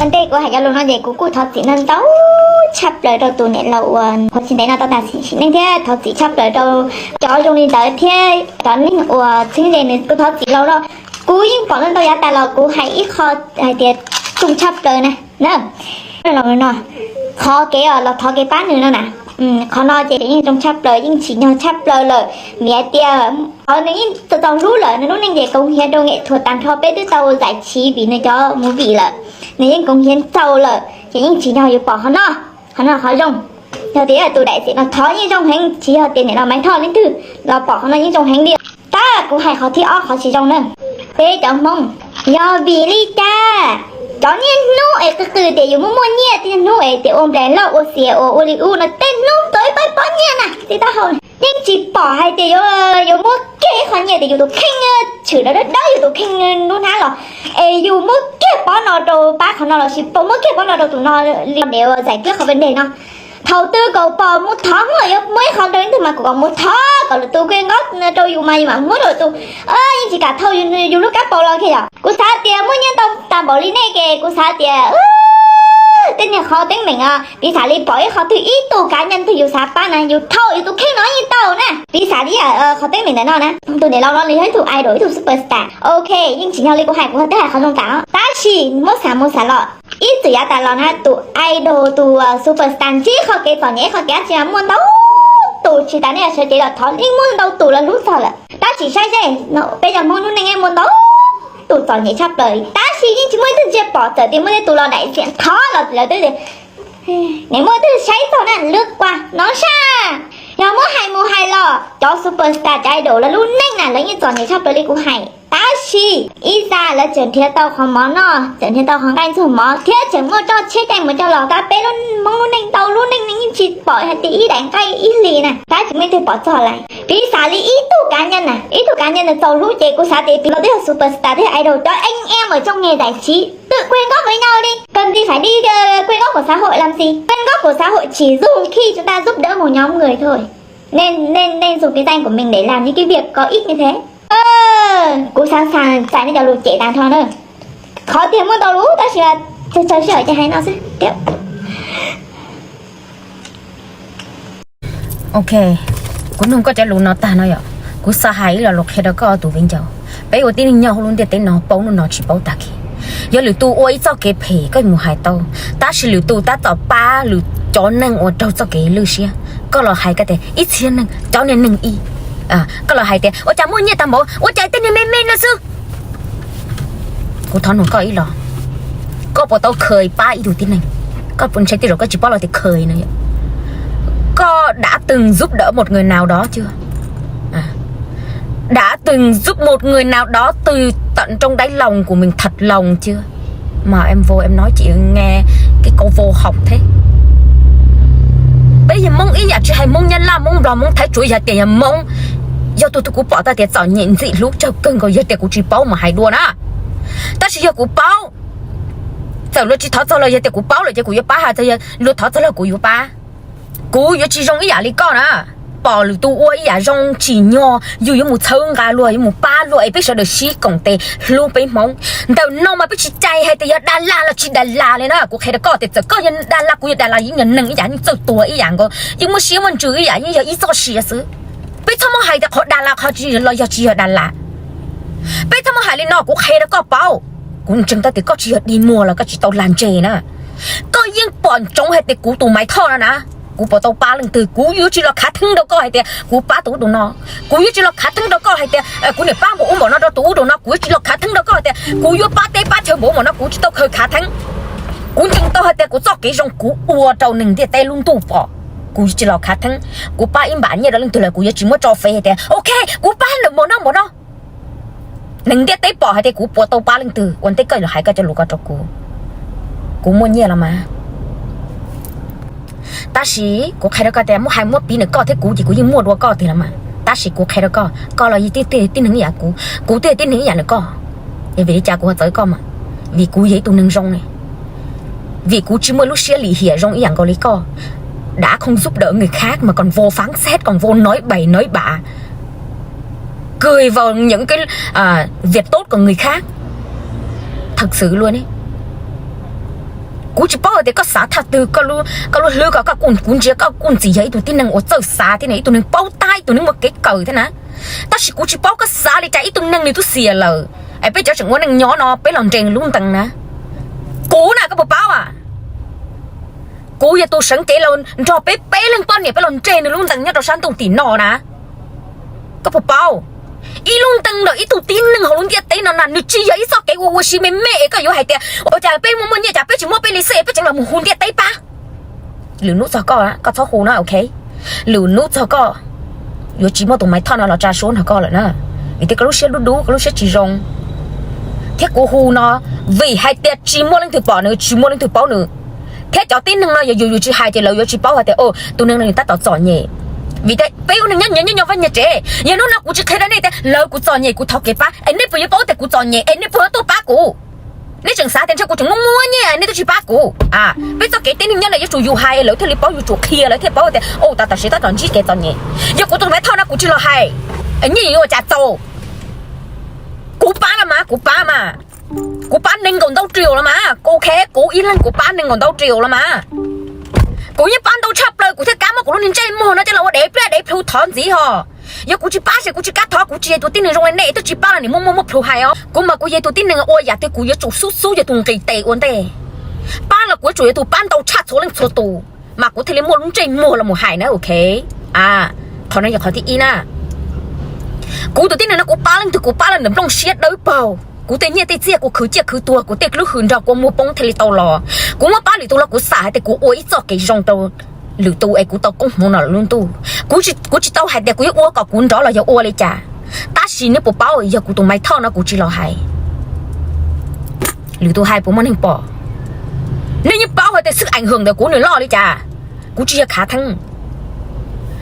Ntej kuv hais cov lus no ces kuv kuj thov txim ntau ntau tshaj plaws rau tus niam laus uas qhuav tsis ntev no tau tas sim neej thiab thov txim tshaj plaws rau cov zoo li ntawd thiab cov neeg uas txheeb ze nws kuj thov txim los no. Kuv yeej pom ntau ntau yav tas los kuv hais ib qho hais tias zoo tshaj plaws na. Qhov kev los thov kev pab nws no na, qhov no ces yeej zoo tshaj plaws, yeej tsim nyog tshaj plaws lawm vim hais tias qhov nws yeej txaus hlub lawm, nws lub neej ces koom hiav rau nghệ thuật tag nrho, peb twb tau giải trí vim nws cov movie lawm, nws yeej koom hiav txaus lawm ces yeej tsim nyog yuav pom qhov no. Qhov no qhov zoo, yog tias tus đại diện no thov yeej zoo heev, tsis yog tias niam laus Maiv Thoj leej twg los pom qhov no yeej zoo heev li. Tab kuv hais qhov thib ob qhov tsis zoo na. Peb cov Hmoob, yog vim li cas cov niaj hnub es qw qw tias yus muaj muaj nyiaj, tej niaj hnub es tias ua nplaim loj ua xias uas ua li ub no, tej hnub tau ib pob pob nyiaj na tib taub hau, yeej tsis pom hais tias yuav muab kiag ib qho nyiaj tias yus tus kheej tshwm dawb dawb yus tus kheej lub hnab los es yus muab kiag pob no rau pab qhov no lossis muab kiag pob no rau tus no li ntev uas giải quyết qhov vấn đề no. Thaum twg kom pom mus thov muaj yuav muab ib qho rau leej twg mas kom mus thov kom lwm tus quyên góp rau yus mas yus mam muab rau lwm tus. Yeej tsis kam thauj yus lub kab paus los kiag yom. Kuv xav tias muaj nyiaj ntau tas npaum li nej ces kuv xav tias tej niag qhov teeb meem, piv xam li pom ib qho twg ib tug cá nhân twg yus xav pab na yus thauj yus tus kheej no yeej tau na. Piv xam li qhov teeb meem ntawm no na, tus niam laus no nws yog ib tug idol ib tug superstar, ok, yeej tsim nyog li kuv hais kuv twb hais qhov zoo tas os. Tab sis muab xav mus xav los ib txwm yav tas los na tus idol tus superstar ntsib qhov kev txom nyem qhov kev dab tsi mas muaj ntau tus tsis tas nej sawv cev los thov yeej muaj ntau tus los hlub txog lawm. Tab sis saib seb peb cov Hmoob lub neej muaj ntau tus txom nyem tshaj plaws tab sis yeej tsis muaj ib tug ntsia pom, txawm tias muaj tej tus los đại diện thov los lawv twb tias, nej muaj twg saib txog na, lwb qua no sab. Yog muab hais mus hais los cov superstar cov idol lawv lub neej na lawv yeej txom nyem tshaj plaws li kuv hais tab sis ib zaj lawv tseem nrhiav tau qhov mov noj, tseem nrhiav tau qhov nqaij ntxuag mov thiab tseem muaj txoj tsheb caij mus caij los. Tab peb lub Hmoob lub neej ntau lub neej yeej tsis pom hais tias ib daim nqaij ib hlis na tab tsis muaj ib tug pom txog lawm. Piv xam li ib tug cá nhân na, ib tug cá nhân nws txaus hlub ces kuv xav tias tus no twb yog superstar twb yog idol, cov anh em ở trong nghề giải trí tự quyên góp với nhau đi, cần gì phải đi quyên góp của xã hội làm gì, quyên góp của xã hội chỉ dùng khi chúng ta giúp đỡ một nhóm người thôi, nên nên nên dùng cái danh của mình để làm những cái việc có ích như thế. Kuv xav xav txais nej cov lus cem tag nrho na. Qhov tiag muaj ntau lub tab sis txog txog sij hawm ces hais no xwb tiag. Ok, kuv nug koj cov lus no tag no yom, kuv xav hais ib lo lus qhia rau koj tus viv ncaus. Peb ua tib neeg nyob hauv lub ntiaj teb no paub hnub no tsis paub tag kis. Yog lwm tus ua ib txoj kev phem koj mus hais tau, tab sis lwm tus tab tom pab lwm cov neeg uas raug txoj kev lwj siab, koj los hais koj tias ib txhia neeg cov niag neeg ib, koj los hais tias ua cas muaj nyiaj tag npaum, ua cas tej niag me me no xwb. Kuv thov nug koj ib los, koj puas tau khơi pab ib tug tib neeg? Koj puas ntshai tej zaum koj tsis paub los tias khơi no yom. Koj đã từng giúp đỡ một người nào đó chưa? Đã từng giúp một người nào đó từ tận trong đáy lòng của mình thật lòng chưa? Mà em vô em nói chị nghe cái câu vô học thế. Peb yog Hmoob ib yam tsis hais Hmoob Nyab Laj, Hmoob Nplog, Hmoob Thaib, tsuav yog tias yog Hmoob. Yog tus twg kuv pom tau tias txom nyem ntxim hlub tsawg kawg nkaus yog tias kuv tsis paub mas hais dua na. Tab sis yog kuv paub, txawm luag tsis thov txog los yog tias kuv paub lawm ces kuv yuav pab, hais txog luag thov txog los kuv yuav pab. Kuv yuav tsis zoo ib yam li koj na. Pom lwm tus ua ib yam zoo tsim nyog yus yuav mus txhawb nqa luag, yuav mus pab luag es peb sawv daws sib koom tes hlub peb Hmoob. Ntawm no mas peb tsis cais hais tias yog Đà Lạt los tsis Đà Lạt li na. Kuv qhia rau koj tias txawm koj yog Đà Lạt, kuv yog Đà Lạt, yeej yog neeg ib yam, yeej txawj tuag ib yam nkaus, yeej muaj siab muaj ntsws ib yam, yeej yog ib txoj sia xwb. Peb txhob muab hais tias qhov Đà Lạt qhov tsis los yog tsis yog Đà Lạt. Peb txhob muab hais li no, kuv qhia rau koj paub. Kuv ntseeg tau tias koj tsis yog dig muag los koj tsis tau lag ntseg na. Koj yeej pom ntsoov hais tias kuv tus Maiv Thoj no na, kuv puas tau pab leej twg, kuv yuav tsis los khav theeb rau koj hais tias kuv pab tus ub tus no. Kuv yuav tsis los khav theeb rau koj hais tias kuv niam pab npaum ub npaum no rau tus ub tus no, kuv yuav tsis los khav theeb rau koj hais tias kuv yuav pab teb pab chaw npaum ub npaum no, kuv tsis tau khaws khav theeb. Kuv ntseeg tau hais tias kuv txoj kev zoo kuv ua rau neeg ntiaj teb lub ntuj pom, kuv yuav tsis los khav theeb. Kuv pab ib npam nyiaj rau leej twg los kuv yuav tsis muab tso fes hais tias ok, kuv pab npaum no npaum no. Neeg ntiaj teb pom hais tias kuv puas tau pab leej twg, ua ntej koj los hais koj cov lus ko rau kuv, kuv muaj nyiaj los mas. Tab sis kuv qhia rau koj tias muab hais muab piv ntawm koj thiab kuv ces kuv yeej muaj dua koj tiag los mas. Tab sis kuv qhia rau koj, koj los yog tib neeg ib yam kuv, kuv twb yog tib neeg ib yam nrog koj. Es vim li cas kuv ho txawv koj mas? Vim kuv yog ib tug neeg zoo ne. Vim kuv tsis muaj lub siab lim hiam zoo ib yam nkaus li koj. Đã không giúp đỡ người khác mà còn vô phán xét, còn vô nói bậy nói bạ, Kơi vào những cái việc tốt của người khác. Thật sự luôn ấy. Kuv tsis paub hais tias koj xav thaj twg, koj lub hlwb ko, koj kuj, kuv ntsia koj kuj ntxim yog ib tug tib neeg uas txawj xav thiab ne, ib tug neeg paub tab, ib tug neeg muaj kev kawm thiab na. Tab sis kuv tsis paub koj xav li cas, ib tug neeg nws twb xiam lawm, es peb cov tseem ua neej nyob no peb los nres nws lub ntees na. Kuv na koj puas paub a? Kuv yog tus seev cev los nrog peb peb leeg poj niam peb los nres nws lub ntees nyob rau sab ntuj tim no na. Koj puas paub? Ib lub ntees ntawm ib tug tib neeg hauv lub ntiaj teb no na, nws tsis yog ib txoj kev ua ua si me me es koj yuav hais tias ua cas peb muaj muaj nyiaj cas peb tsis muab peb li xwb es peb tseem los mus hu ntiaj teb pab. Lwm hnub txog koj, koj txhob hu na, ok? Lwm hnub txog koj yuav tsis muaj tus Maiv Thoj no los tsa suab nrog koj lawm na, vim tias koj lub siab dub dub, koj lub siab tsis zoo. Thiab kuv hu no vim hais tias tsis muaj leej twg pom nws, tsis muaj leej twg paub nws. Thiab cov tib neeg no yog yus, yus tsis hais ces lawv yuav tsis paub hais tias tus neeg no nws tab tom txom nyem. Vim tias peb ua neeg nyob nyias nyob nyias vaj nyias tsev, yog hnub no kuv tsis qhia rau nej tias lawv kuv txom nyem kuv thov kev pab es nej puas yuav paub tias kuv txom nyem es nej puas yuav tuaj pab kuv? Nej tseem xav tias ntshe kuv tseem muaj muaj nyiaj nej twb tsis pab kuv. Peb txoj kev tib neeg nyob no yuav tsum yus hais lawv thiaj li paub, yus tsum qhia lawv thiaj paub tias ua tas tam sim tab tom ntsib kev txom nyem. Yog kuv tus Maiv Thoj no kuv tsis los hais, nyiaj yuav ua cas txaus? Kuv pab los mas, kuv pab mas, kuv pab nees nkaum ntau triệu los mas, ok, kuv ib leeg kuv pab nees nkaum ntau triệu los mas. Kuv yeej pab ntau tshaj plaws kuv thiaj kam muab kuv lub niag ntsej muag no coj los ua dev pliaj dev plhu thov ntxiv ho. Yog kuv tsis pab ces kuv tsis kam thov, kuv tsis yog tus tib neeg zoo li nej twb tsis pab los nim muaj muaj muaj plhu hais os. Kuv mas kuv yog tus tib neeg ua yam twg kuv yuav tsum xub xub yog tus nqis tes ua ntej. Pab los kuv yuav tsum yog tus pab ntau tshaj txhua leej txhua tus mas kuv thiaj li muaj lub ntsej muag los mus hais na, ok. Qhov no yog qhov thib ib na. Kuv tus tib neeg no kuv pab leej twg kuv pab los nws nplooj siab dawb paug. Kuv tej nyiaj tej txiaj kuv khwv ciaj khwv tuag, kuv tej lub hws nrog kua muag poob thiaj li tau los. Kuv muab pab lwm tus los kuv xam hais tias kuv ua ib txoj kev zoo rau lwm tus es kuv tau koob hmoov no lawm lub ntuj. Kuv tsis tau hais tias kuv yuav ua kom kuv nrov los yog ua li cas. Tab sis nej puas paub yog kuv tus Maiv Thoj no kuv tsis los hais, lwm tus hais puas muaj neeg pom? Nej yeej paub hais tias xwb eev hwm ntawm kuv nws loj li cas. Kuv tsis yog khav theeb.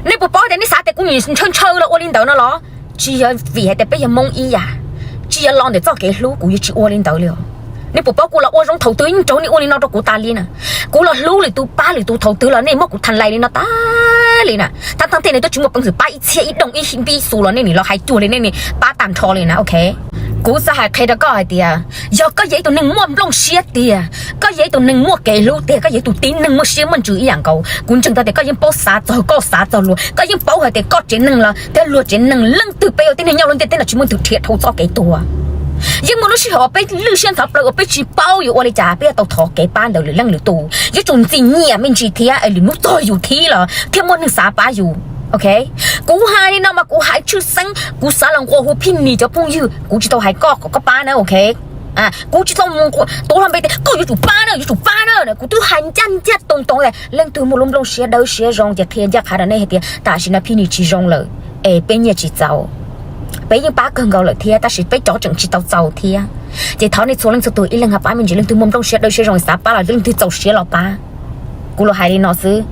Nej puas paub tias nej xav tias kuv ntshaw ntshaw los ua li ntawd no los? Tsis yog, vim hais tias peb yog Hmoob ib yam, tsis yog los ntawm txoj kev hlub kuv yuav tsis ua li ntawd li os. Nej puas paub kuv los ua zoo thaum twg yeej raug nej ua li no rau kuv tas li na. Kuv los hlub lwm tus pab lwm tus thaum twg los nej muab kuv tha lais li no tas li na. Thab thab tej nws twb tsis muaj peev xwm pab ib txhiab ib dooj ib npib xus los nej nim los hais cuag li nej nim pab tag nrho li na, ok. Kuv xav hais qhia rau koj hais tias yog koj yog ib tug neeg muaj nplooj siab tiag, koj yog ib tug neeg muaj kev hlub tiag, koj yog ib tug tib neeg muaj siab muaj ntsws ib yam nkaus, kuv ntseeg tau tias koj yeej paub xav txog koj xav txog luag, koj yeej paub hais tias koj tsev neeg los thiab luag tsev neeg leej twg peb ua tib neeg nyob lub ntiaj teb no tsis muaj leej twg rhiam dhau txoj kev tuag. Yeej muaj lub sij hawm peb lwj siab ntxhov plaws uas peb tsis paub yuav ua li cas peb yuav tau thov kev pab ntawm lwm leej lwm tus, yuav tsum ntxim nyiam me ntsis thiab lwm hnub txog yus thib los thiaj muaj neeg xav pab yus, ok. Kuv hais li no mas kuv hais tshwj xeeb, kuv xav los nqua hu Phij Nis cov phooj ywg, kuv tsis tau hais koj kom koj pab na, ok. Kuv tsis tau tuav hlo npe tias koj yuav tsum pab na, yuav tsum pab na. Kuv twb hais ncaj ncaj toog toog tias leej twg muaj lub nplooj siab dawb siab zoo ces qhia ncaj qha rau nej hais tias tam sim no Phij Nis tsis zoo lawm es peb nyiaj tsis txaus. Peb yeej pab kawg nkaus lawm thiab tab sis peb cov tseem tsis tau txaus thiab. Ces thov nej txhua leej txhua tus ib leeg ho pab me ntsis, leej twg muaj nplooj siab dawb siab zoo xav pab los leej twg txaus siab los pab. Kuv los hais li no xwb.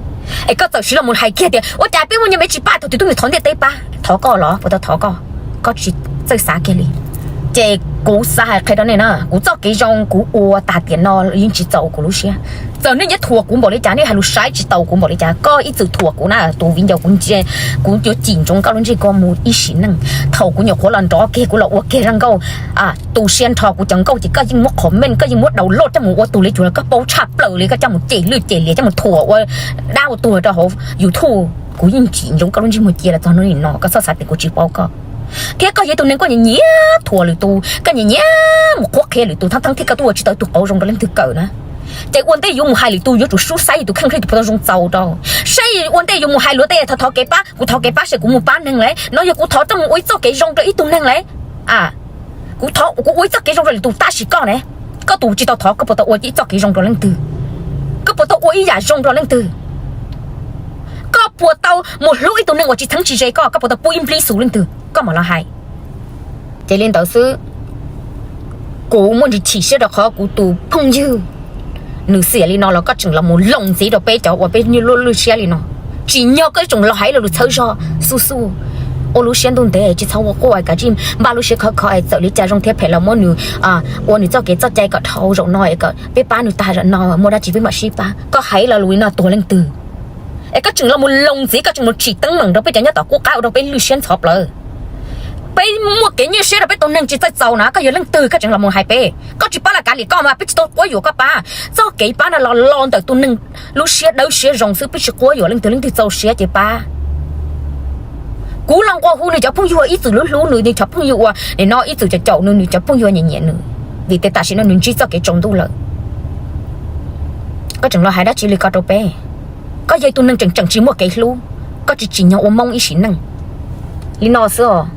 Es koj txawm siv los mus hais kiag tias ua cas peb muaj nyiaj peb tsis pab, thaum twg twb mus thov ntiaj teb pab, thov koj los puas tau thov koj? Koj tsis txawj xav kiag li. Ces kuv xav hais qhia rau nej na, kuv txoj kev zoo kuv ua tag tiam no yeej tsis txaus kuv lub siab. Txawm nej yuav thuam kuv npaum li cas, nej hais lus saib tsis taus kuv npaum li cas, koj ib txwm thuam kuv na tus viv ncaus, kuv ntsia, kuv yuav cim ntsoov koj lub ntsej koj mus ib sim neej. Thaum kuv nyuam qhuav los nrov kiag kuv los ua kiag zaj nkauj, tu siab nrho kuv cov nkauj ces koj yeej muab comment, koj yeej muab download coj mus ua tus li cuag koj paub tshaj plaws li, koj coj mus cem lwj cem liam, coj mus thuam ua dab ua tuag rau hauv YouTube, kuv yeej cim ntsoov koj lub ntsej muag cia los txog hnub nim no, koj txhob xav tias kuv tsis paub koj. Thiab koj yog tus neeg koj nyiam nyiam thuam lwm tus, koj nyiam nyiam mus qhuab qhia lwm tus, thab thab thiab koj twb ua tsis tau tus qauv zoo rau leej twg kawm na. Ces ua ntej yuav mus hais lwm tus yuav tsum sub saib yus tus kheej tus puas tau zoo txaus rau. Saib ua ntej yuav mus hais luag tej thov thov kev pab, kuv thov kev pab seb kuv mus pab neeg lawm no, yog kuv thov coj mus ua ib txoj kev zoo rau ib tug neeg lawm. Kuv thov, kuv ua ib txoj kev zoo rau lwm tus tab sis koj ne, koj tus tsis tau thov koj puas tau ua ib txoj kev zoo rau leej twg? Koj puas tau ua ib yam zoo rau leej twg? Koj puas tau mus hlub ib tug neeg uas tsis txheeb tsis ze koj? Koj puas tau pub ib nplib xus leej twg? Koj mam los hais. Ces li ntawd xwb. Kuv muaj ntsis chim siab rau qhov kuv tus phooj ywg nws xiam li no los koj tseem los mus loos ntxiv rau peb cov uas peb lub lwj siab li no. Tsim nyog koj tseem los hais lo lus txhawb zog xub xub. Ua lub siab ntuj ntev, tsis txhob ua quaj, kav tsij npaj lub siab khov kho es txawm li cas zoo thiab phem los muab nws ua nws txoj kev txoj cai kom dhau zaum no es kom peb pab nws tag zaum no, muaj dab tsi peb mam sib pab. Koj hais lo lus li no tuag leej twg? Es koj tseem los mus loos ntxiv, koj tseem mus tsim teeb meem rau peb cov nyob tom qub qab ua rau peb lwj siab ntxhov plaws. Peb muaj kev nyuaj siab rau peb tus neeg tsis txawj txaus na, koj yog leej twg koj tseem los mus hais peb? Koj tsis pab Lavkav li koj mas peb tsis tau quab yuam koj pab. Txoj kev pab no los los ntawm tus neeg lub siab dawb siab zoo xwb, peb tsis quab yuam leej twg, leej twg txaus siab ces pab. Kuv los nqua hu nws cov phooj ywg ib txwm hlub hlub nws, nws cov phooj ywg uas nim no ib txwm caum caum nws, nws cov phooj ywg nyiam nyiam nws, vim tias tam sim no nws ntsib txoj kev tsaus ntuj lawm. Koj tseem los hais dab tsi li ko rau peb? Koj yog tus neeg tseem tseem tsis muaj kev hlub, koj tsis tsim nyog ua Hmoob ib sim neej li no xwb os.